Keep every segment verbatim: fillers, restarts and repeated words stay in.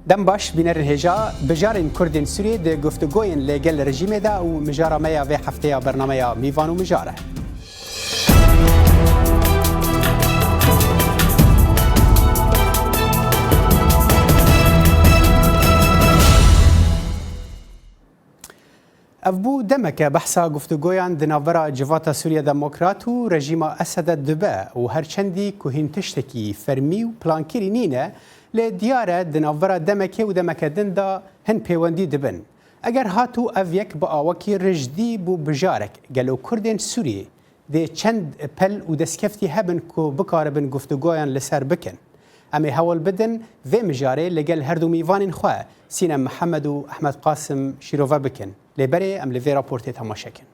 Dem baş, bînerên hêja, bijarên Kurdên Sûriyê di guftûgoyên li gel rejîmê de û mijara me ya vê hefteya bernameya Mîvan û Mijar e. Ev bû demeke behsa guftûgoyan di navbera Civata Sûriya Demokrat û rejîma Esede dibe û her çendî ku hîn tiştekî fermî û plankirî nîne, lê diyar e di navbera demekê û demeke din de hin pêwendî dibin. Eger hat û ev yek bi awakî rijdî bû bijarek, gelo Kurdên Sûriyê dê çend pel û destkeftî hebin ku bikaribin guftûgoyan li ser bikin? Em ê hewl bidin vê mijarê li gel her du mîvanên xwe, Sînem Mihemed û Ehmed Qasim, şîrove bikin. Lê berê em li vê raportê temaşe kin.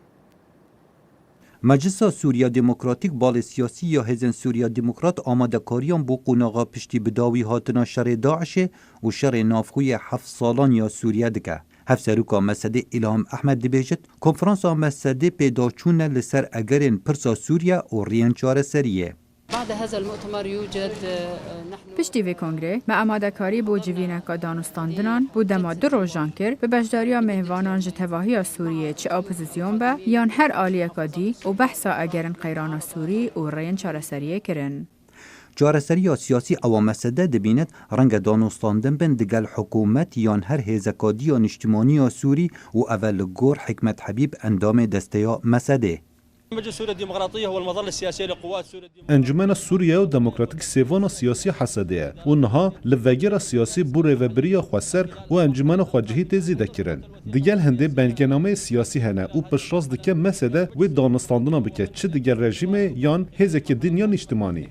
Meclisa Sûriya Demokratîk, balê siyasî ya Hêzên Sûriya Demokrat, amadekariyan bo qonaxa piştî bi dawî hatina şerê DAIŞê û şerê navxwe yê heft salan ya Sûriye dike. Hevseroka MSDê Îlham Ehmed dibêjit, konferansa MSDê pêdaçûn e li ser egerên pirsa Sûriye û riyên çareseriyê. بعد هذا المؤتمر يوجد، آه، نحن Piştî vê kongrê, me amadekarî bo civîneka danûstandinan bo dema du rojan kir, bi beşdariya mêvanan ji tevahiya Sûriyê, çi opozîsyon be yan her aliyeka dî, û behsa egerin qeyrana Sûrî û rêyên çareseriyê kirin. Çareseriya siyasî ewa MSD dibînit, renge danûstandin bin digel hikûmet yan her hêzeka dî ya niştimanî ya Sûrî û ev e li gor Hikmet Hebîb, endamê desteya MSDê. مجلس سوريا الديمقراطية هو المظلة السياسية لقوات سوريا الديمقراطية. Encûmena Sûriye û Demokratîk Sêvana Siyasî HSD'ê ye û niha li vegera siyasî bo rêvebiriya xweser û encûmena xwecihî tê zêdekirin. Digel hindê belgenameyê siyasî hene û piştrast dike MSD wê danûstandina bike, çi digel rejîmê yan hêzekê din ya nîştimanî.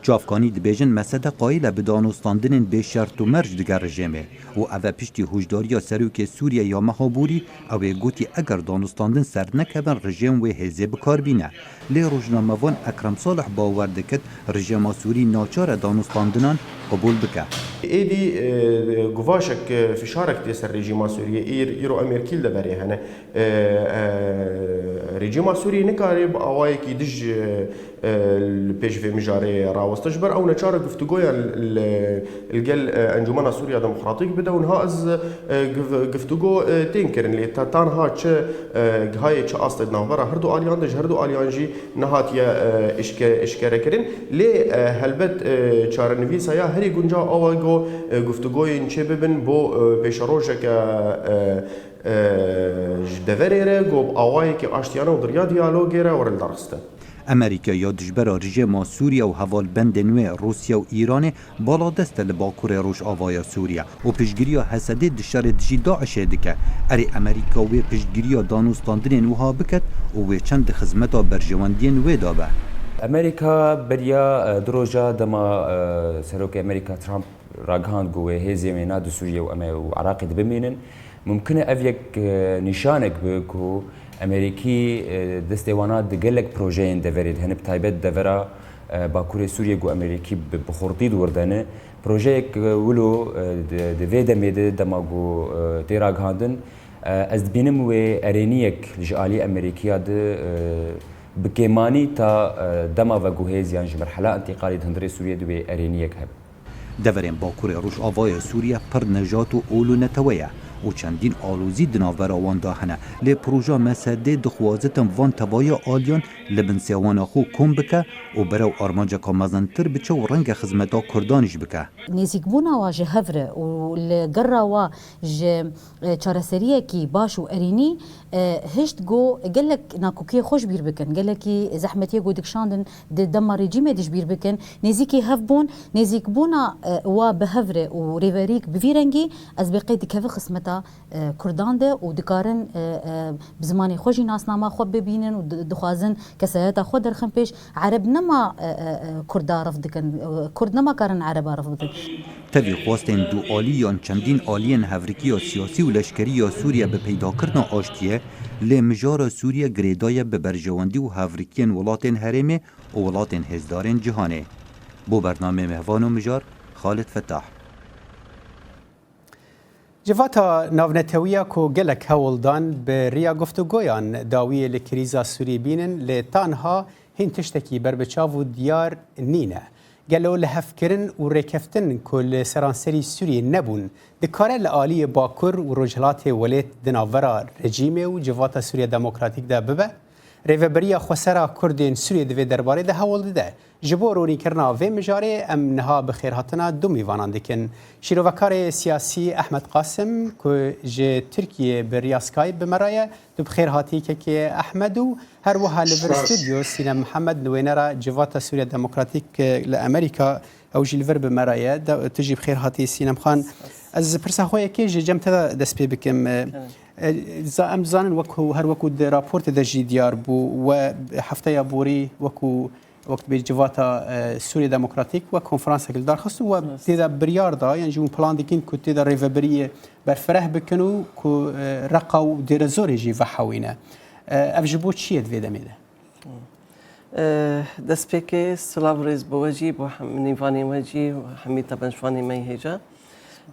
Çavkanî dibêjin, MSD qayîl e bi danûstandinên bê şert û merc digel rejîmê û ev e piştî hûşdariya serokê Sûriye ya meha borî, ew ê gotî eger danûstandin sernekevin, rejîm wê hêzê bi kar bîne. Lê rojnamevan Ekrem Salih bawer dikit, rejîma Sûrî naçar e danûstandinan qebûl bike. Êdî, e, guvaşek, e, fişarek tê ser rejîma Sûriyê. Îr-, îro em êrkî li deverê hene. E, e, rejîma Sûriyê nikare bi awayekî dij, e, e, li pêş vê mijarê raweste. Ji ber ew neçar e guftûgoyan li, li gel, e, Encûmena Sûriya Demokratîk bide û niha ez, e, guv-, guftûgo, e, tên kirin. Lê ta, ta niha çi, e, gihayê çi astê di navbera her du aliyan de, ji her du aliyan jî nehatiye, e, eşke-, eşkerekirin. Lê, e, helbet, e, çarenivîsa ya herî guncav awa go, e, guftûgoyên çê bibin bo, e, pêşerojeke, e, e, ji deverê re, go bi awayekî aştiyane û di riya diyalogê re were lidarxistin. Amerîka ya dijbera rejîma Sûriye û hevalbendên wê Rûsya û Îranê baladest e li Bakurê Rojavaya Sûriye û piştgiriya HSDê di şerê dijî DAIŞê dike. Erê, Amerîka wê piştgiriya danûstandinên wiha biket û wê çend di xizmeta berjewendiyên wê de be. Amerîka beriya, e, du roja dema, e, Serokê Amerîka Trump ragihand ku wê hêzên wê nade Sûriye û em ê û Iraqê dibimînin. Mumkin e ev yek, e, nîşanek be ku Amerîkî, e, destê wana di gelek projeyên deverê de hene, bi taybet devera, e, Bakurê Sûriyê ku Amerîkî bi, bi xurtî di wir de ne. Projeyek, e, wilo, e, di, di vê demê de dema ku, e, tê ragihandin, e, ez dibînim wê erêniyek ji alî Amerîkiya de, e, bi kêmanî ta, e, dema veguhêz yan ji merhela întîqalî di hundirê Sûriyê de wê erêniyek hebe. Deverên Bakurê Rojavayê Sûriye pir nejat û ol û netewe ye û çendîn alozî di navbera wan de hene. Lê proja MSDê dixwazitin van tevahiya aliyan li bin sêwana xwe kom bike û berew armanceka mezintir biçe û renge xizmeta Kurdan jî bike. Nêzîkbûna wa ji hev re û li gerra wa ji, e, çareseriyekî baş û erênî, e, hişt ku gelek nakokiyê xwe ji bîr bikin, gelekî zehmetiyê ku dikişandin di dema rejîmê de ji bîr bikin, nêzîkî hev bûn, nêzîkbûna, e, wa bi hev re û rêverîk bi vî rengî ez bê qey dikeve xizmeta, e, Kurdan de û dikarin, e, e, bi zimanê xwe jî nasnama xwe bibînin û di-, dixwazin kesayeta xwe derxin pêş. Ereb nema, e, e, e, Kurda ref dikin, e, Kurd nema karin Ereba ref bikin. Tevî xwestên dualî yan çendîn aliyên hevrikiya siyasî û leşkerî ya Sûriye bi peydakirina aştiyê, lê mijara Sûriye girêdaye bi berjewendî û hevrikiyên welatên herêmê û welatên hêzdarên cîhanê. Bo bernameyê Mehvan û Mijar, Xalid Fetah. Civata navnetewiya ku gelek hewl dan bi riya guftûgoyan dawiyê li krîza Sûrî bînin, lê ta niha hîn tiştekî berbiçav û diyar nîne. Gelo lihevkirin û rêkeftin ku li seranserî Sûriyê nebûn, dikare li aliyê Bakur û Rojhilatê welêt di navbera rejîmê û Civata Sûriya Demokratîk de bibe? Rêveberiya Xwesera Kurdên Sûriyê di vê derbarê de hewl dide. Ji bo ronîkirina vê mijarê em niha bi xêrhatina du mîvanan dikin. Şîrovekarê siyasî Ehmed Qasim ku ji Tirkiyê bi riya Skype bi me re ye, tu bi xêr hatî kekê Ehmed û her wiha li vir Spas. Stûdyo Sînem Mihemed, nûênera Civata Sûriya Demokratîk, e, li Amerîka, ew jî li vir bi me re ye. De, tu jî bi xêr hatî Sînem Xan. Ez pirsa xwe yekê ji cem te de dest pê bikim. E, Tamam. e, za-, em dizanin wek, her wekû di raportê de jî diyar bû, we hefteya borî wekû, wek dibê Civata, e, Sûriya Demokratîk we konferansek li dar xist û we Rast. tê de biryar da, yan jî hûn plan dikin ku tê de rêvebiriyê berfireh bikin û ku, e, Reqa û Dêrezorê jî vehewîne. E, ev ji bo çi ye di vê demê de? E, destpêkê silav rêz bo we jî, bo hem-, nîvanên we jî û hemî temaşvanên me yê hêja.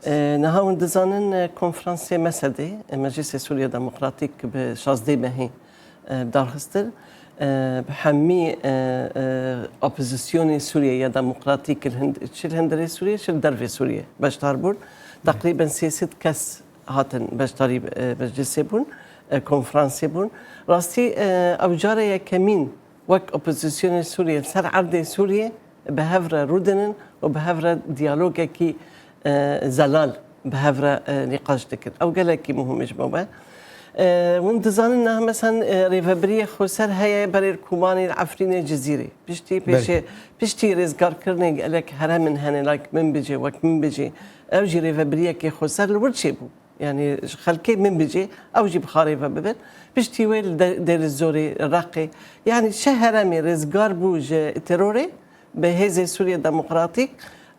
E, niha hûn dizanin, e, konferansê mesedê, e, Meclisê Sûriya Demokratîk bi şazdeh mehê, e, darxistin, e, bi hemî, e, e, opozisyonê Sûriye ya Demokratîk li hind-, çi li hundirê Sûriye, çi li dervê Sûriye beşdar bûn. Teqrîben sê sed kes hatin beşdarî, e, meclisê bûn, e, konferansê bûn. Rastî, e, ew cara yekemîn wek opozisyonê Sûriye li ser erdê Sûriye bi hev re rûdinin û bi hev re diyalogekî, e, zelal bi hev re, e, nîqaş dikin. Ew gelekî muhim e ji bo me. E, hûn dizanin niha, meselan, e, rêvebiriyê xweser heye berê li Kobanê, li Efrînê, Cizîrê. Piştî Belê. pêşê, piştî rêzgarkirinê gelek heremên hene, like Minbicê, wek Minbicê. Ew jî rêvebiriyekê xweser li wir çêbû. Yanî ji xelkê Minbicê ew jî bi xwe rêve bibin. Piştî wê li De-, Dêrizorê, Reqê. Yanî çi heremê rêzgar bû ji terorê, bi Hêzê Sûriye Demokratîk,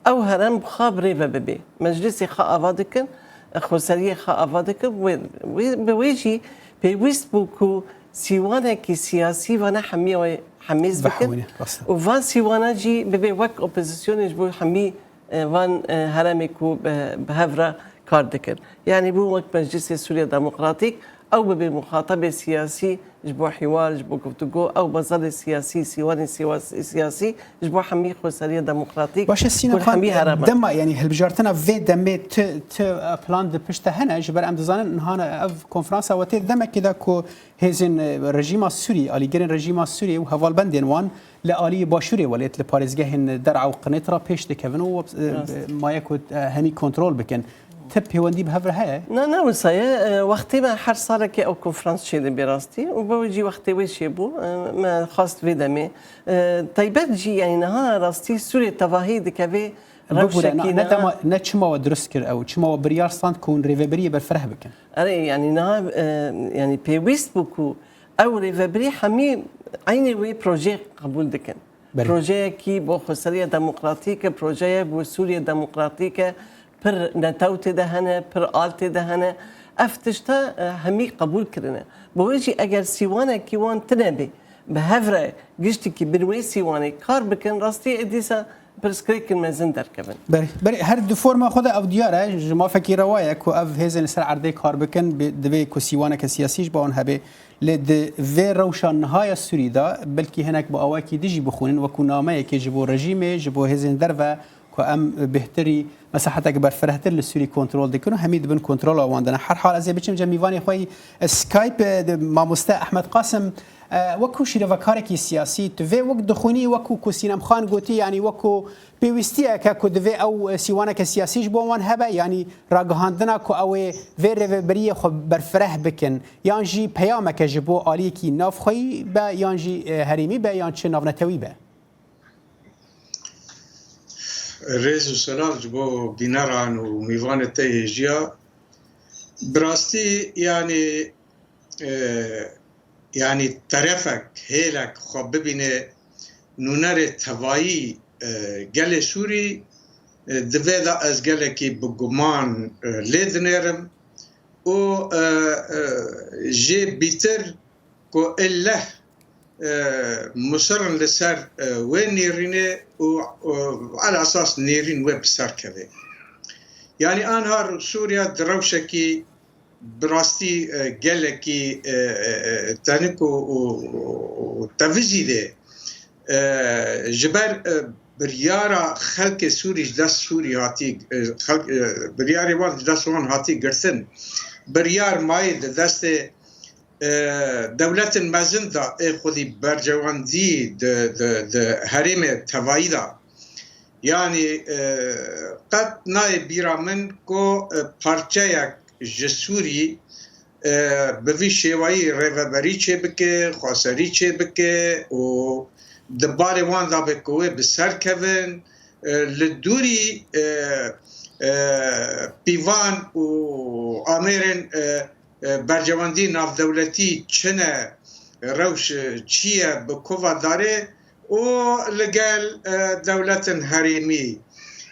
ew herem bi xwe bi rêve bibê. Meclisê xwe ava dikin, xweseriyê xwe ava dikin. Wê, wê, bi wê jî pêwîst bû ku sîwanekî siyasî vana hemiya wê hemêz bikin. Vehwîne, rast e. Û van sîwana jî bibe wek opozisyonê ji bo hemî, e, van, e, heremê ku bi, bi hev re kar dikin. Yanî bû wek Meclisê Sûriya Demokratîk, ew bibe muxatabê siyasî ji bo hîwar, ji bo guftûgo, ew bazarê siyasî, sîwanê siwas-, siyasî ji bo hemî xweseriya demokratîk, Baş e, Sînan ku Xan, hemî herema. dema, yanî hilbijartina vê demê ti, ti plan di pişt de hene, ji ber em dizanin niha ev konferansa we tê demekê de ku hêzên, e, rejîma Sûrî, alîgirên rejîma Sûrî û hevalbendên wan li aliyê başûrê welêt li parêzgehên Der'a û Qinêt re pêş dikevin û, e, Rast. maye ku, e, hemî kontrol bikin. Ti pêwendî bi hev re heye? Na, ne wisa ye. E, wextê me her salekê ew konferans çêdibê rastî û bi wê jî wextê wê çêbû, e, me xwest vê demê. E, taybet jî, yanî niha rastî Sûrê tevahî dikeve Bibûre, rewşekî ne, ne niha dema, ne çima we dirust kir ew? Çima we biryar stand ku hûn rêvebiriyê berfireh bikin? Erê, yanî niha, e, yanî pêwîst bû ku ew rêvebirî hemî eynî wê projeyê qebûl dikin. Belê. Projeyekî bo xweseriya demokratîk e, projeyek bo Sûriye demokratîk e, pir netew tê de hene, pir al tê de hene. Ev tişta, e, hemî qebûl kirine. Bo wê jî eger sîwanekî wan tine bê, bi hev re giştikî bin wê sîwanê kar bikin, rastî ê dîsa pirsgirêkin mezin derkevin. Berê, berê, her di forma xwe de ew diyar e, ji mafekî rewa ye ku ev hêzên li ser erdê kar bikin, bi, divê ku sîwaneke siyasî ji bo wan hebe. Lê di vê rewşa niha ya Sûrî de belkî hinek bi awayekî dijî bixwînin, wekû nameyekê ji bo rejîmê, ji bo hêzên derve ku em bêhtirî, mesahetek berfirehtir li Sûrî kontrol dikin û hemî di bin kontrola wan de ne. Her hal ez ê biçim cem mîvanê xwe yî Skype, e, de mamoste Ehmed Qasim, e, wekû şîrovekarekî siyasî, tu vê wek dixwînî, wekû ku Sînem Xan gotî, yanî wekû pêwîstiyeke ku divê ew, e, sîwaneke siyasî ji bo wan hebe, yanî ragihandina ku ew ê vê rêvebiriyê xwe berfireh bikin, yan jî peyameke ji bo aliyekî navxweyî be, yan jî, e, herêmî be, yan çi navnetewî be? Rêz û selav ji bo bîneran û mîvanê te hêjiya. Bi rastî, yanî, e, yanî terefek, hêlek xwe bibîne nûnerê tevayî, e, gelê Sûrî, e, di vê de ez gelekî bi guman, e, lê dinêrim û, e, e, jê bîtir ku illeh, e, musirin li ser, e, wê nêrînê û, û ala esas nêrîn wê bi ser keve. Yanî anha Sûriye di rewşekî bi rastî, e, gelekî, e, e, e, tenik û, û, û tevijî de, e, ji ber, e, biryara xelkê Sûrî ji dest Sûrî hatî, e, xelk, e, biryarê wan ji dest wan hatî girtin. Biryar mayî di destê, e, dewletin mezin de ê xwedî berjewendî di, di, di herêmê tevayî de. Yanî, e, qet nayê bîra min ku, e, parçeyek ji Sûrî, e, bi vî şêwayî rêveberî çêbike, xweserî çêbike û di barê wan de be ku wê bi ser kevin, e, li dûrî, e, e, pîvan û amêrên, e, e, berjewendî navdewletî çine, rewş, e, çi ye bi kova darê û li gel, e, dewletin herêmî.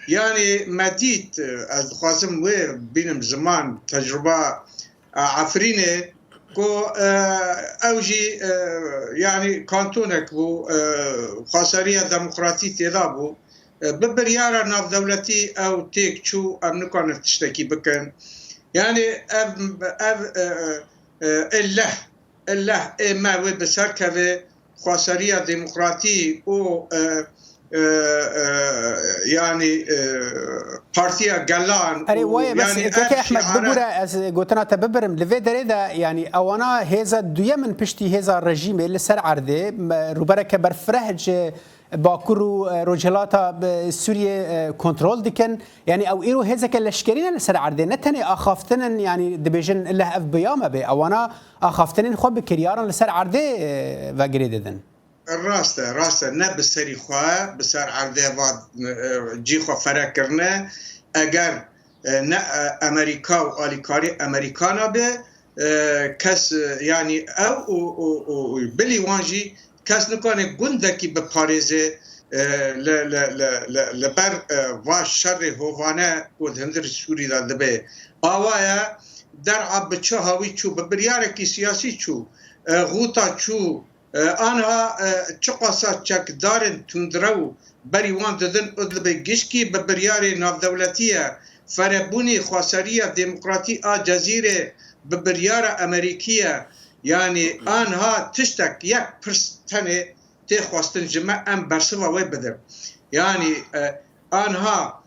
Yanî me dît, e, ez dixwazim wê bînim ziman, tecruba, e, Efrînê ku, e, ew jî, e, yanî kantonek bû, e, xweseriya demokratî têda bû. E, bi biryara navdewletî ew têk çû, em nikarin tiştekî bikin. Yanî ev, ev, e, e, e, leh, leh ê me wê bi ser keve xweseriya demokratî û, e, e, e, yanî, e, Partiya Gelan Erê, û waye, bes yanî keke ev Ehmed, şiara bibûre ez gotina te bibirim. Li vê derê de, yanî ewana hêza duyemin piştî hêza rejîmê li ser erdê, me, rûbereke berfireh ji Bakur û, e, Rojhilata, e, Sûriyê, e, kontrol dikin. Yanî ew îro hêzeke leşkerî ne li ser erdê. Ne tenê axaftin in, yanî dibêjin leh ev bi ya me bê. Ewana axaftinên xwe bi kiryaran li ser erdê, e, vegirê didin. Rast e, rast e. Ne bi serî xwe, bi ser erdê va, e, cî xwe fere kirine. Eger, e, ne, e, Amerîka û alîkarî Amerîkana be, e, kes, e, yanî ew û, û, û, û bilî wan jî kes nikane gundekî biparêze, e, li, li, li, li, li ber, e, va şerê hovane ku di hundirê Sûrî de dibe. Awa ye, der'a bi çi hawî çû, bi biryarekî siyasî çû, e, xûta çû, e, anha, e, çiqasa çekdarên tundrew berî wan didin û dibe gişkî bi biryarê navdewletî ye, ferebûnî xweseriya demokratî a Cezîrê bi biryara Amerîkî ye. Yanî anha tiştek, yek pirs tenê tê xwestin ji me, em bersiva wê bidin. Yanî, e, anha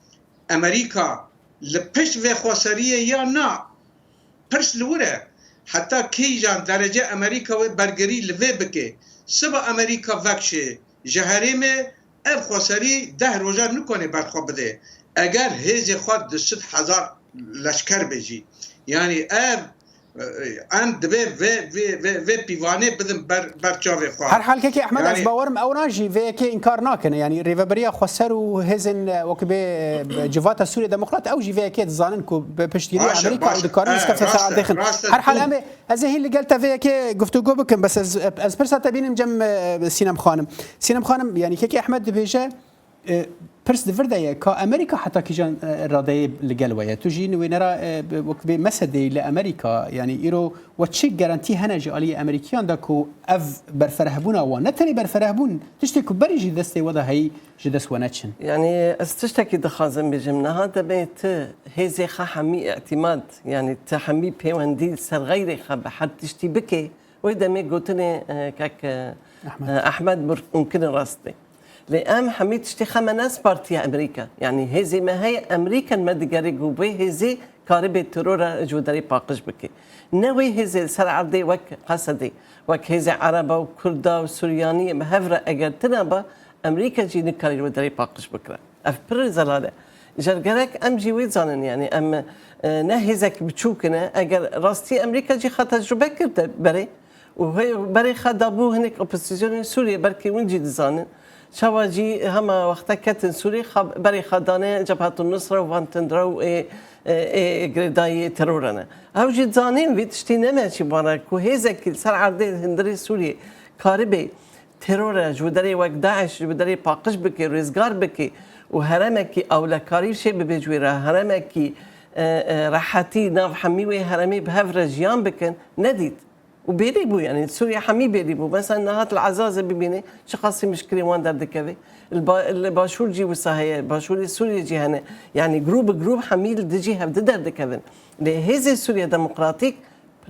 Amerîka li pişt vê xweseriyê ya na? Pirs li wir e. Heta kîjan derece Amerîka wê bergirî li vê bike? Siba Amerîka vekşê ji herêmê, ev xweserî deh rojan nikane ber xwe bide. Eger hêzê xwe du sed hezar leşker be jî. Yanî ev, e, em divê vê, vê, vê, vê pîvanê bidin ber, ber çavê xwe. Her hal kekê Ehmed, ez Yanî bawerim ewna jî vê yekê înkar nakine. Yanî rêveberiya xweser û hêzên, e, wekî bê, e, Civata Sûriye Demokrat ew jî vê yekê dizanin ku bi piştgirî Baş e, Amerîka baş û e. dikarin E, û skefte rast e, ser'erdê xin. rast e. Her hal Tu em ê, ez ê hîn li gel te vê yekê guftûgo bikim, bes ez, ez pirsa te bînim cem, e, Sînem Xanim. Sînem Xanim, yanî kekê Ehmed dibêje, e, pirs di vir de ye, ka Amerîka heta kîjan, e, radeyê li gel we ye? Tu jî nûênera, e, wek bê mesedê li Amerîka, yanî îro we çi garantî hene ji aliyê Amerîkiyan de ku ev berferehbûna wan, ne tenê berferehbûn, tiştê ku berî jî destê we de heyî, ji dest we neçin? Yanî ez tiştekî dixwazim bêjim, niha demê tu hêzê xwe hemî îtîmad, yanî tu hemî pêwendî li ser xeyrê xwe bi her tiştî bike, wê demê gotinê, e, kek, e, Ehmed. e, Ehmed mur-, mumkin e rast be. Lê em hemî tiştê xwe me nespartiye Amerîka. Yanî hêzê me heye, Amerîka me digere ku vê hêzê karibê terora ji derê paqij bike. Ne wê hêzê li ser erdê wek Qesedê, wek hêzê Ereba û Kurda û Suryaniyê bi hev re eger tune ba, Amerîka jî nikarî ji derê paqij bikire. Ev pir zelal e. Îcar gerek em jî wê zanin, yanî em, e, ne hêzek biçûk in e. Eger rastî Amerîka jî xwe tecrube kir de berê û hê-, berê xwe dabû hinek opozîsyonên Sûriyê, belkî hûn jî dizanin. Çawa jî hema wexta ketin Sûriyê, xwe, berê xwe dane Cebhetul Nusra û van tundrew ê, ê, ê girêdayî terora ne. Ew jî dizanîn vî tiştî neme çi bana ku hêzekî li ser erdê hundirê Sûriyê karibê teror e, ji derê wek DAIŞ ji derê paqij bike, rêzgar bike û heremekî ewlekarî çê bibe ji wê re, heremekî, e, e, rehetî nav hemî wê heremê bi hev re jiyan bikin, nedît. Û bêrî bû, yanî Sûriye hemî bêrî bû. Mesela niha li Ezazê bibîne çiqasî mişkilê wan derdikeve. Li ba-, li Başûr jî wisa heye, Başûrê Sûriyê jî hene. Yanî grû bi grû hemî li dijî hevdi derdikevin. Lê Hêzê Sûriye Demokratîk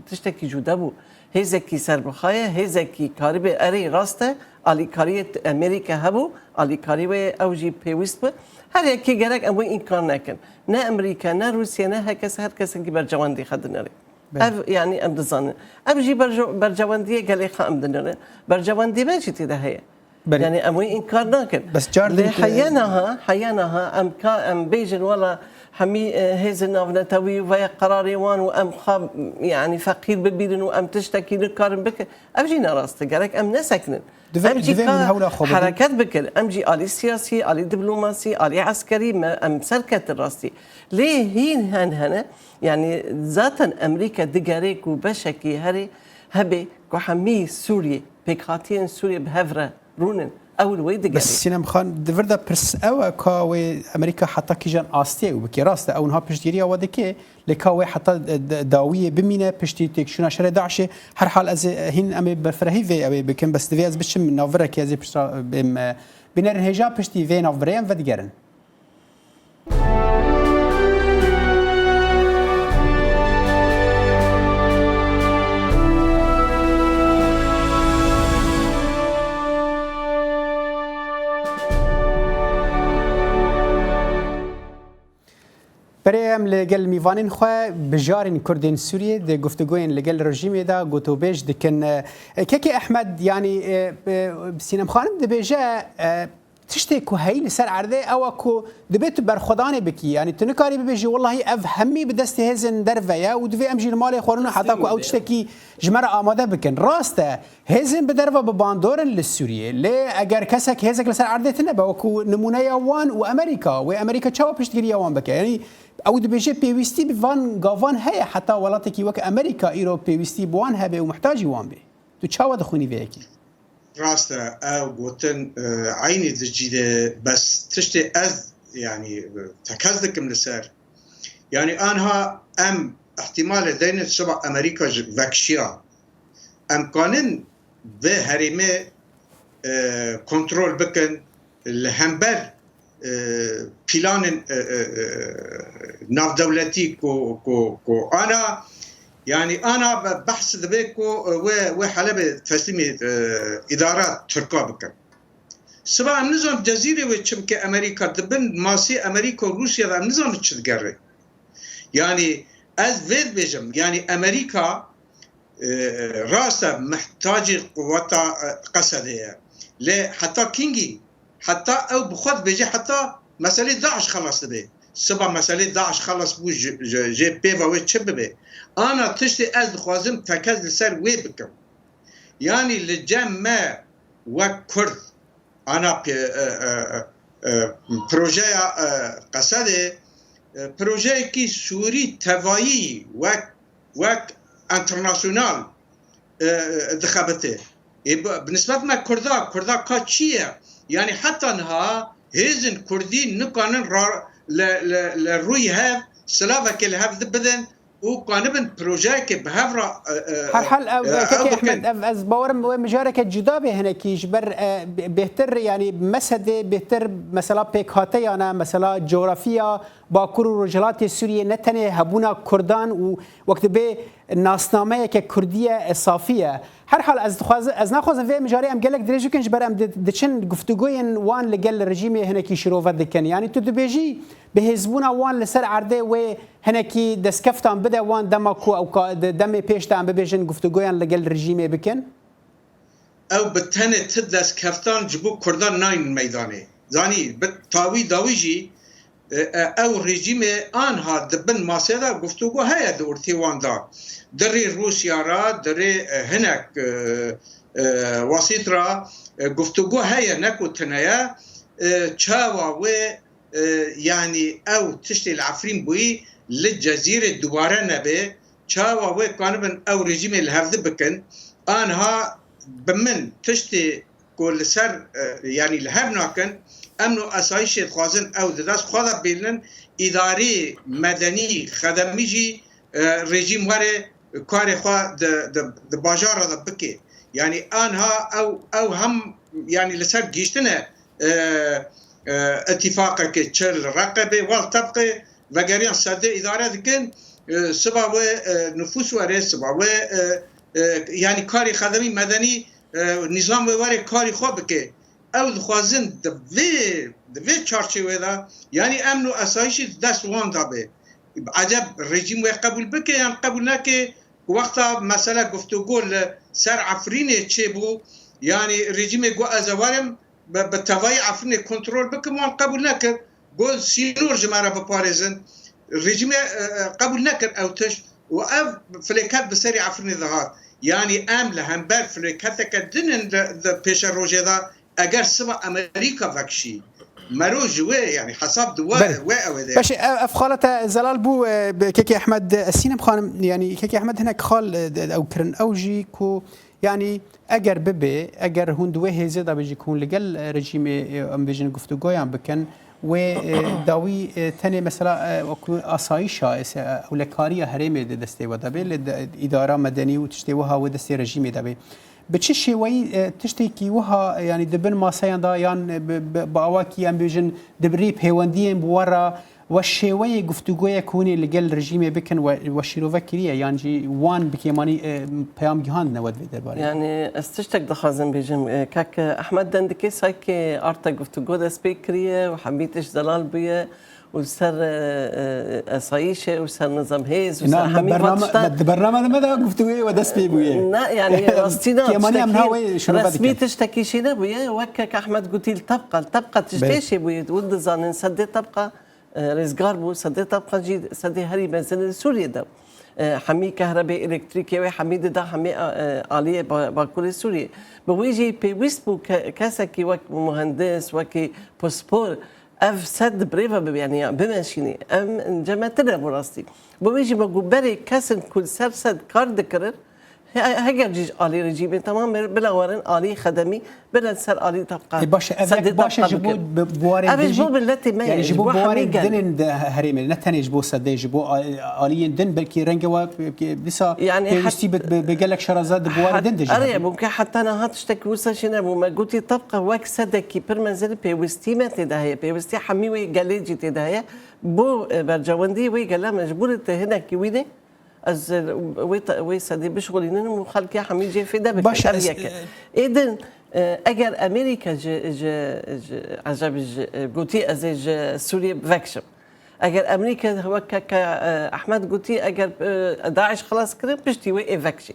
Tiştekî cuda bû. Hêzekî serbixwe ye, hêzekî karibê erê rast e, alîkariyê t-, Amerîka hebû, alîkarî wê ew jî pêwîst bi. Her yekê gerek em wê înkar nekin. Ne Amerîka, ne Rûsya, ne her kes, her kesekî bercewendî xwe dinêre. Belê. Ev, yanî em dizanin. Ev jî berje-, bercewendiyê gelê xwe em dinêrin. Bercewendiyê me jî tê de heye. Belê. Yanî em wê înkar nakin. Bes car Lê din ki heya niha, heya niha em ka em bêjin wela hemî, e, hêzên navnetewî veya qerarê wan û em xwe, yanî feqîr bibîrin û em tiştekî nikarin bikin. Ev jî ne rast e. Gerek em nesekinin. Divê, Em jî divê ka min hewla xwe bidin. hereket bikin. Em jî alî siyasî, alî diplomasî, alî eskerî me, em serketin rastî. Lê hîn hen hene, yanî zaten Amerîka digere ku beşekî herê hebe ku hemî Sûriyê, pêkhatiyên Sûriyê bi hev re rûnin. Ew li wê digere. Bes Sînem Xan, di vir de pirs ew e ka wê Amerîka heta kîjan astiyê ew bike. Rast e, ew niha piştgiriya we dike, lê ka wê heta, e, d-, dawiyê bimîne piştî têkçûna şerê DAIŞê. Her hal ez ê, e, hîn em ê berfirehî vê ew ê bikin, bes divê ez biçim navvirekê ez ê pişta, e, bêm, e, bînerin hêja piştî vê navbirê em vedigerin. Berê em li gel mîvanên xwe, bijarên Kurdên Sûriyê di guftûgoyên li gel rejîmê de gotûbêj dikin. E, Kekê Ehmed, yanî, e, e, Sînem Xanim dibêje, e, tiştê ku heyî li ser erdê ew e ku dibê tu berxwedanê bikî. Yanî tu nikarî bibêjî, "Wellahî ev hemî bi destê hêzên derve ye û divê em jî li malê xwe rûnin heta ku ew tiştekî ji me re amade bikin." Rast e, hêzên bi derve bi bandor in li Sûriyê. Lê eger kesek, hêzek li ser erdê tune be, wekû nimûneya wan û Amerîka, wê Amerîka çawa piştgiriya wan bike? Yanî ew dibêje pêwîstî bi van gavan heye, heta welatekî wek Amerîka îro pêwîstî bi wan hebe û muhtacî wan bê. Tu çawa dixwînî vê yekê? Rast e, ew gotin, e, eynî di cî de, bes tiştê ez, yanî, e, tekez dikim li ser. Yanî, anha em îhtîmalê deynin siba Amerîka ji vekişiya. Em kanin vê herêmê, e, kontrol bikin li hember, e, planên, e, e, e, navdewletî ku, ku, ku ana, yanî ana be-, behs dibe ku, e, wê, wê Helebê teslîmî, e, îdara Tirka bikin. Siba em nizan Cezîrê wê çi bike Amerîka, di bin masê Amerîka û Rûsya de em nizan çi digere. Yanî ez vê dibêjim, yanî Amerîka, e, rast e, mihtacî quweta, e, Qesedê ye. Lê heta kîngî, heta ew bi xwe dibêje, heta meselê DAIŞ xelas dibe. Siba meselê DAIŞ xelas bû, ji, ji, jê pêva wê çi bibe? Ana tiştê ez dixwazim tekez li ser wê bikim. Yanî li cem me wek Kurd, ana pê-, e, e, e, e, projeya, e, Qesedê, e, projeyekî Sûrî tevayî wek, wek enternasyonal, e, e, dixebite. Ê, bi, bi nisbet me Kurda, Kurda ka çi ye? Yanî heta niha hêzên Kurdî nikanin ra-, li, li, li rûyê hev silavekê li hev bidin û kanibin projeyekê bi hev re, e, e, Her hal ev, e, e, Kekê ew bikin. Ehmed, ev, ez bawerim wê mijareke cuda bê hinekî ji ber, e, bê-, bêhtir, yanî mesedê bêhtir mesela pêkhateyan e, mesela coğrafiya Bakur û Rojhilatê Sûriyê ne tenê hebûna Kurdan û wek dibê nasnameyeke Kurdî ye, e, safî ye. Her hal ez dixwazim, ez naxwazim vê mijarê em gelek dirêj bikin ji ber em di-, diçin guftûgoyên wan li gel rejîmê hinekî şirove dikin. Yanî tu dibêjî bi hêzbûna wan li ser erdê wê hinekî destkeftan bide wan dema ku ew ka-, di demê pêş de em bibêjin guftûgoyan li gel rejîmê bikin? Ew bi tenê ti destkeftan ji bo Kurdan nayên meydanê. Zanî, bi tawî dawî jî, e, e, ew rejîmê anha di bin masê de guftûgo heye di ortê wan de. Di rê Rûsya re, di rê, e, hinek, e, e, wasît re, e, guftûgo heye, ne ku tune ye. E, çawa wê e, yanî ew tiştê li Efrîn bûyî li Cezîrê dubare nebe, çawa wê kanibin ew rejîmê li hevdi bikin? Anha bi min tiştê ku li ser, e, yanî li hev nakin, emn û asayîşê dixwazin ew di dest xwe de bêlin, îdarî medenî xedemî jî, e, rejîm were karê xwe di, di, di bajara de bike. Yanî anha ew, ew hem, yanî li ser gihiştine, e, e, îtîfaqekê çi li Reqebê, wal tebqê vegeriyan serdê îdare dikin, e, siba wê, e, nifûs were, siba wê, e, e, yanî karê xedemî medenî, e, nîzam wê were karê xwe bike. Ew dixwazin di vê, di vê çarçêwê de, yanî emn û asayişî di dest wan de be. Eceb rejîm wê qebûl bike yan qebûl neke, ku wexta mesela guftûgo li ser Efrînê çêbû, yanî rejîmê got ez ê werim, bi, bi tevayî Efrînê kontrol bikim, wan qebûl nekir. Got sînor ji me re biparêzin. Rejîmê, e, e, qebûl nekir ew tişt û ev filêket bi serê Efrînê dihat. Yanî em li hember filêketeke din in di, di pêşerojê de, eger siba Amerîka vekişî, mero ji wê, yanî hesab di we, Belê. wê ew ê de. Beşê, ev, ev xalete zelal bû, e, bi Kekê Ehmed, e, Sînem xanim, yanî Kekê Ehmed hinek xal, e, de, ew kirin. Ew jî ku, yanî eger bibe, eger hûn di wê hêzê de be jî ku hûn li gel, e, rejîmê, e, em bêjin guftûgoyan bikin, wê, e, dawî, e, tenê mesela, e, wekû asayişa, e, se-, ewlekariya herêmê di destê we de be, lê de, îdara medenî û tiştê wiha wê destê rejîmê de be. Bi çi şêweyî, e, tiştekî wiha, e, yanî di bin maseyan de yan, e, bi, bi, bi awakî em bêjin di rê pêwendiyên bi we re we şêweyê guftûgoyek hûnê li gel rejîmê bikin we, we şîrove kiriye yan jî wan bi kêmanî, e, peyam gihandine we di vê derbarê? Yani ez tiştek dixwazim bêjim, e, kak Ehmed Dendikê saykê arta guftûgo dest pê kiriye û hemî tişt zelal bûye. û ser, e, e, esayîşê û ser nizam hêz û ser hemî va tişta. Di bername de me de guftûgoyê we dest pê bûye. Ne, yani rastî na, Kêmanî em tiştekî niha wê şirove resmî dikin. Tiştekî şê nebûye. Wek kek Ehmed gotî li tebqa, li tebqa tiştê Belê. Şê bûye. Hûn dizanin sedê tebqa, e, rêzgar bû, sedê tebqa jî sedê herî mezin li Sûriyê de. E, hemî kehrebê, elektrîkê wê hemî dida hemî, e, aliyê ba-, Bakurê Sûriyê. Bi wê jî pêwîst bû ke-, kesekî wek muhendis, wekî pispor, Ev sed di birê ve bibe, yanî ya bimeşînî. Em cemetir nebû rastî. Bi wê jî me got berê kesin ku li ser sed kar dikirin, he-, heger jî ji alî rejîmê temam bir, bila werin alî xedemî, bila ser alî tabqa. E, baş e, ev sedê yek baş e tabqa ji bo bikin. Bi-, biwarên Ev din ji jî, bo miletê me yanî ye, ji ji bo bo hemî biwarên gel. Din in di herêmê, ne tenê ji bo sedê, ji bo a-, aliyên din, belkî renge we, e, dîsa Yanî pêwîstî hat-, bi, bi, bi gelek şaraza di biwarê hat-, din de jî erê, hebe. Mumkin heta niha tiştek wisa jî nebû. Me gotî tabqa wek sedekî pir mezin pêwîstî me tê de heye, pêwîstî hemî wê gelê jî tê de heye. Bo, e, berjewendî wê gele mecbûr e te hinekî wînê. Ez, e, wê te-, wê sedê bişixulînin û xelkê hemî jê fêde bikin. Baş e, Ev ez, yek e. E, Ê din, e, eger Amerîka ji, ji, ji, eceb ji, e, gotî ez ê ji Sûriyê vekişim. Eger Amerîka wek ke, ke, e, Ehmed gotî, eger, e, DAIŞ xilas kirin, piştî wê ê vekişî.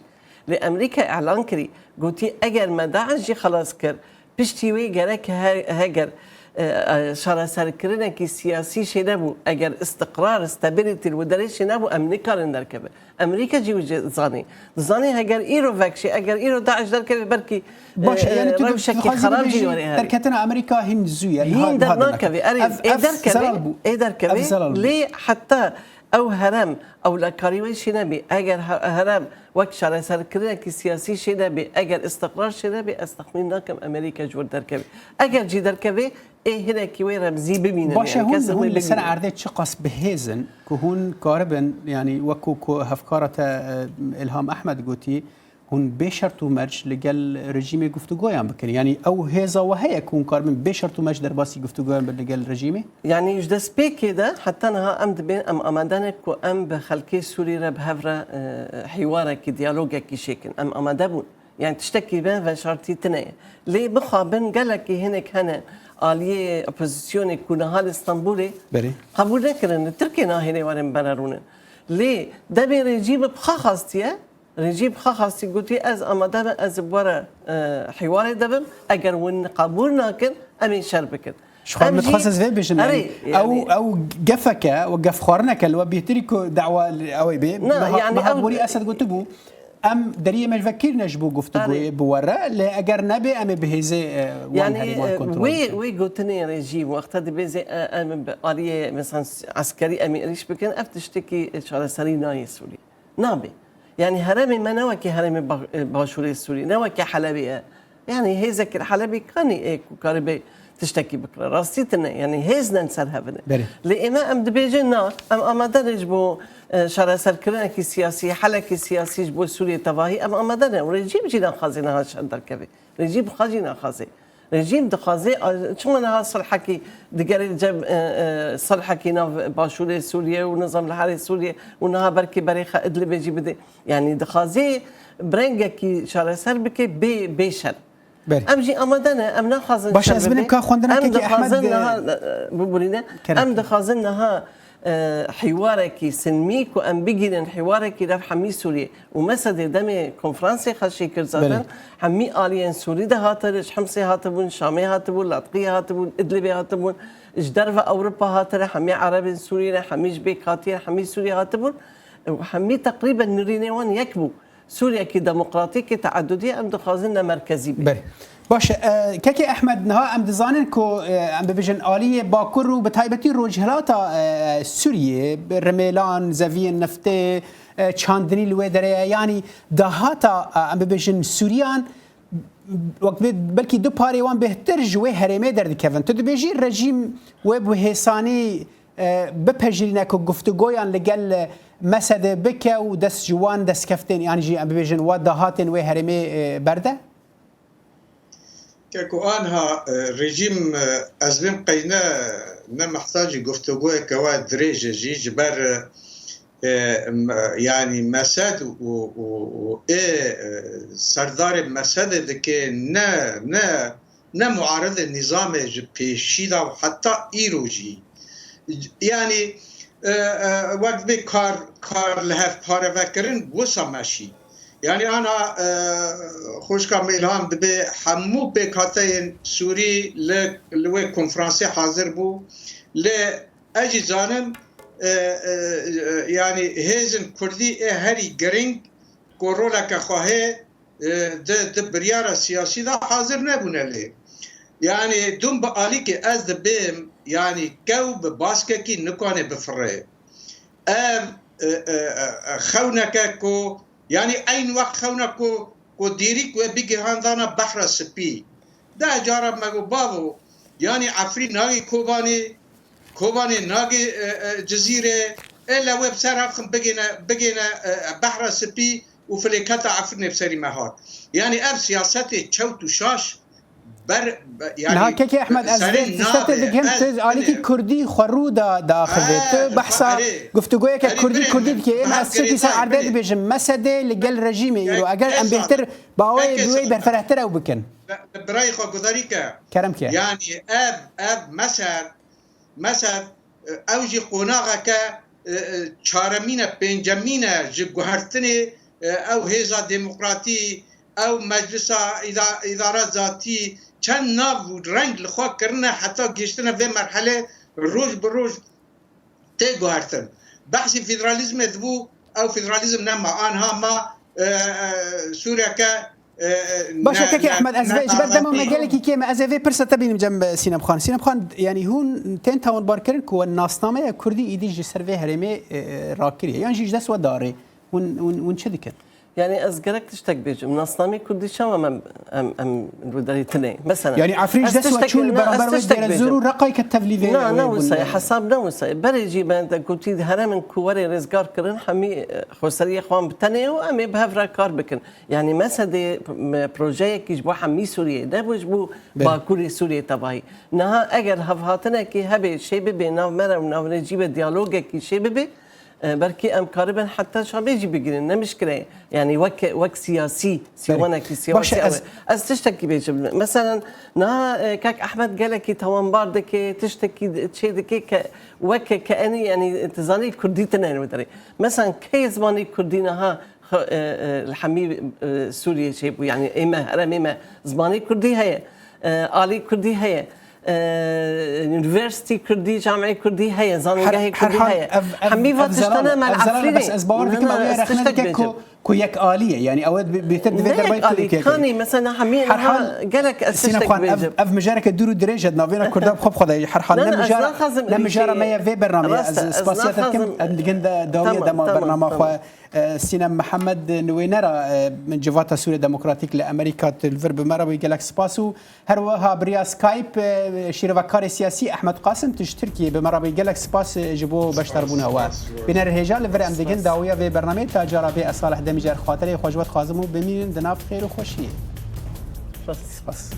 Lê Amerîka îlan kirî, gotî, eger me DAIŞ jî xilas kir, piştî wê gerek he-, heger, e, e, şareserkirinekî siyasî şê nebû, eger istiqrar, stability li derê şê nebû, em nikarin derkevin. Amerîka jî wî jî zanî. Dizanî heger îro vekşî, eger îro DAIŞ derkeve, belkî, Baş e, e, yani tu rewşekî dixwazî xerab bibêjî jî were herî. Derketina Amerîka hîn zû ye, niha, Hîn niha dernakevi. Erê, Ev, ê ev derkeve, zelal bû. Ê derkeve. Ev zelal bû. Lê heta ew herem, ewlekarî wê şê nebî. Eger he-, herem wek çareserkirinekî siyasî şê nebî, eger istiqrar şê nebî, ez texmîn nakim Amerîka ji wir derkeve. Eger jî derkeve, ê hinekî wê remzî bimînin. Baş e, yani, hûn, kes hûn li ser erdê çiqas bihêz in ku hûn karibin, yani wekû ku hevkara te, e, Îlham Ehmed gotî, hûn bê şert û merc li gel rejîmê guftûgoyan bikin. Yani ew hêza we heye ku hûn karibin bê şert û merc derbasî guftûgoyan bin li gel rejîmê? Yani ji destpêkê de heta niha em dibên em amade ne ku em bi xelkê Sûrî re bi hev re, e, hîwarekî, diyalogekî şêkin. Em amade bûn. Yani tiştekî me veşartî tune ye. Lê mixabin gelekî hinek hene aliyê opozisyonê ku niha li Stenbolê Belê. Qebûl nekirin, li Tirkiyê nahêlê werin bere rûnin. Lê demê rejîm bi xwe xastiye, rejîm bi xwe xastî gotî, ez amade me, ez bi we re, e, hîwarê de bim. Eger hûn qebûl nakin, em ê şer bikin. Ji xwe Em min jî dixwest ez vê bêjim, erê, yani, yani ew, ew gefeke, ew gefxwarineke li we bêhtirî ku dawa li ew ê bê. Na, Meha-, yani Meha ew Borî Esed gotibû, em deriyê me ji ve kirine ji bo guftûgoyê Erê. Bi we re, lê eger nebe, em ê bi hêzê, e, wan Yani, herêman e, kontrol wê, bikin. Wê gotinê rejîm, wexta dibê zê, e, em bi aliyê, mesela, eskerî em ê êrîş bikin, ev tiştekî, e, çareserî nayê Sûriyê. Nabe. Yani herêmê me ne wekî herêmê ba-, e, başûrê Sûrî, ne wekî Helebê ye. Yani hêzekî li Helebê kanî ê ku karibê tiştekî bikire. Rastî tine, yani hêz ne li ser hev in e. Belê. Lê ême em dibêjin na, em amade ne ji bo, e, çareserkirinekî siyasî, helekî siyasî ji bo Sûriyê tevahî, em amade ne. Û rejîm jî naxwaze niha şer derkeve. Rejîm xwe jî naxwaze. Rejîm dixwaze, a, çima niha sulhekî digere cem, e, e, sulhekî nav başûrê Sûriyê û nizam li herê Sûriyê û niha belkî berê xwe Idlibê jî bide? Yanî dixwaze bi rengekî çareser bike bê, bê şer. Berê. Em jî amade ne, em naxwazin Baş, şer ez binim bibe. Ka xwendina Em kekê Ehmed, dixwazin e, niha, e, biborîne. Kerem. Em dixwazin niha, e, hîwarekî silmî ku em bigînin, hîwarekî rev hemî Sûriyê. Û Mesedê demê konferansê xweşî kir zaten, Belê. Hemî aliyên Sûrî de hatire, ji Himsê hatibûn, Şamê hatibûn, Latqiyê hatibûn, Idlibê hatibûn, ji derve Ewropa hatire, hemî Erebên Sûrî ne, hemî ji bêk hatiye, hemî Sûrî hatibûn. Û hemî teqrîben nirînê wan yek bû. Sûriyekî demokratîkê teedudî em dixwazin ne merkezî bê. Berê. Baş e, kekê Ehmed, niha em dizanin ku, e, em bibêjin aliyê Bakur û bi taybetî Rojhilata, e, Sûriyê, Rimêlan, zeviyên niftê, e, çandinî li wê derê ye. Yanî dahata, e, em bibêjin Sûriyan, wek bê, belkî du parê wan bêhtir ji wê herêmê derdikevin. Tu dibêjî rejîm wê bi hêsanî, e, bipejirîne ku guftûgoyan li gel Mesedê bike û dest ji wan destkeftên, yan jî em bibêjin wa dahatên wê herêmê, e, berde? Keko anha, e, rejîm, e, ez vêm qey ne, ne mehtacî guftûgoyeke wa dirêj e jî, ji ber, e, e, m-, yanî Mesed û, û, û ê, e, serdarê Mesedê dike ne, ne, ne muaridê nîzamê ji pêşî de û heta îro jî. Yanî, e, e, wek bê kar, kar li hev pareve kirin, wisa meşî. Yanî ana, e, xwişka me Îlham dibê hemû pêkhateyên Sûrî li, li wê konferansê hazir bû. Lê ez jî zanim, e, e, e, yanî hêzên Kurdî ê herî giring ku roleke xwe hê, e, di, di biryara siyasî de hazir nebûne lê. Yanî dûm bi alîkê ez dibêm, yanî kew bi baskekî nikane bifire. Ev, e, e, e, e, xewneke ku, yanî eyn wext xewna ku, ku dêrîk we bigihandana Behra Spî. Deh cara me got, bavo, yanî Efrîn nagê Kobanê, Kobanê nagê, e, e, Cizîrê, ê le wê bi ser hev xin bigêne, bigêne, e, e, Behra Spî û filêketa Efrînê bi serî me hat. Yanî ev siyasetê çewt û şaş ber, be-, yanî Niha kekê Ehmed, ez serê vê tiştê te nabê, digihim, ez tu alîkî binê. Kurdî xwe rû da, daxivê. Erê, Tu behsa erê. Guftûgoyeke Erê, Kurdî, birê Kurdî min. dikê. Ême Niha ez çekî ser erdê dibêjim. Mesedê li gel rejîmê îro. Eger em bêhtir bi awayê bi wê berferehtir ew bikin. Bi, bi birayê xwe gudarî ke. Kerem ke. Yanî ev, ev Mesed, Mesed, e, ew jî qonaxeke, e, e, çaremîn e, pêncemîn e ji guhertinê, e, ew hêza demokratî, ew meclisa îda-, îdara zatî, çend nav û reng li xwe kirine heta gihiştine vê merhelê roj bi roj tê guhertin. Behsî federalîzmê dibû, ew federalîzm nema, anha ma, e, e, Sûreke, e, e, Baş e, ne, kekê ne, Ehmed, ez ne vê, ji ber dema me dahatî. Gelekî kêm e, ez ê vê pirsa te bînim cem, e, Sînem Xan. Sînem Xan, yanî hûn tên tawanbarkirin ku we nasnameya Kurdî îdî ji ser vê herêmê, e, e, rakiriye. Yan jî ji dest we darê. Hûn, hûn, hûn çi dikin? Yanî ez gerek tiştek bêjim. Nasnameyê Kurdî çawa em, em, em li derê tune? Mesela, Yanî Efrîn ji ez dest we tiştek çû li ne, ez beraber wê tiştek Dêrezor bêjim. Û Reqayê ke tevlî vê, Na, vê ne wisa ye, bûne. Hesab ne wisa ye. Berê jî me de gotî heremên ku were rêzgar kirin hemî, e, xweseriyê xwe an bi tenê û em ê bi hev re kar bikin. Yanî Mesedê, m-, projeyekî ji bo hemî Sûriyê, ne bo ji bo Belê. Bakurê Sûriyê tevahî. Niha eger hevhatinekî hebe, şê bibe nav me re û nav rê cî be, diyalogekî şê bibe, e, belkî em karibin heta Şamê jî bigihînin, ne mişkile ye. Yanî wek, wek siyasî, Belê. Sîwanekî siyasî Baş e, ew ez e. Ez tiştekî bêjim. Meselen, niha, e, kek Ehmed gelekî tawanbar dike, tiştekî çê dike ke weke ke enî, yanî, tu zanî Kurdî tine li wê derê. Meselen, kê zimanê Kurdî niha xwe, e, e, li hemî, e, Sûriyê çêbû. Yanî ê me, heremê me zimanê Kurdî heye, e, alî Kurdî heye, e, unîversîtî Kurdî, camiyê Kurdî heye, zanîngehê Kurdî heye. Hemî va tiştane me li Efrînê. Bes ez bawer dikim, ew ê rexne dike ku, ku yek alî ye. Yanî ew ê bi-, bêtir divê derbayê Tirkiyê. Kanî, mesela hemî niha gelek ez tiştek bêjim. Ev mijareke dûr û dirêj e, navêna Kurda bi xwe bi xwe de. Her hal ne mijara, ne mijara me ye vê bernameyê. Ez spasiya te dikim, em digin de dawiye dema bernama xwe. E, Sînem Mihemed, nûênera, e, Civata Sûriya Demokratîk li Amerîka, tu li vir bi me re bûyî, gelek spas û her wiha bi riya Skype, e, şîrovekarê siyasî Ehmed Qasim, tu ji Tirkiyê bi me re bûyî, gelek spas, e, ji bo beşdarbûna we. Bînerên hêja, li vir em digin dawiya vê bernameyê, ta cara bê ez Salih Demîcer xatirê xwe ji we dixwazim û bimînin di nav xêr û xweşiyê. Spas.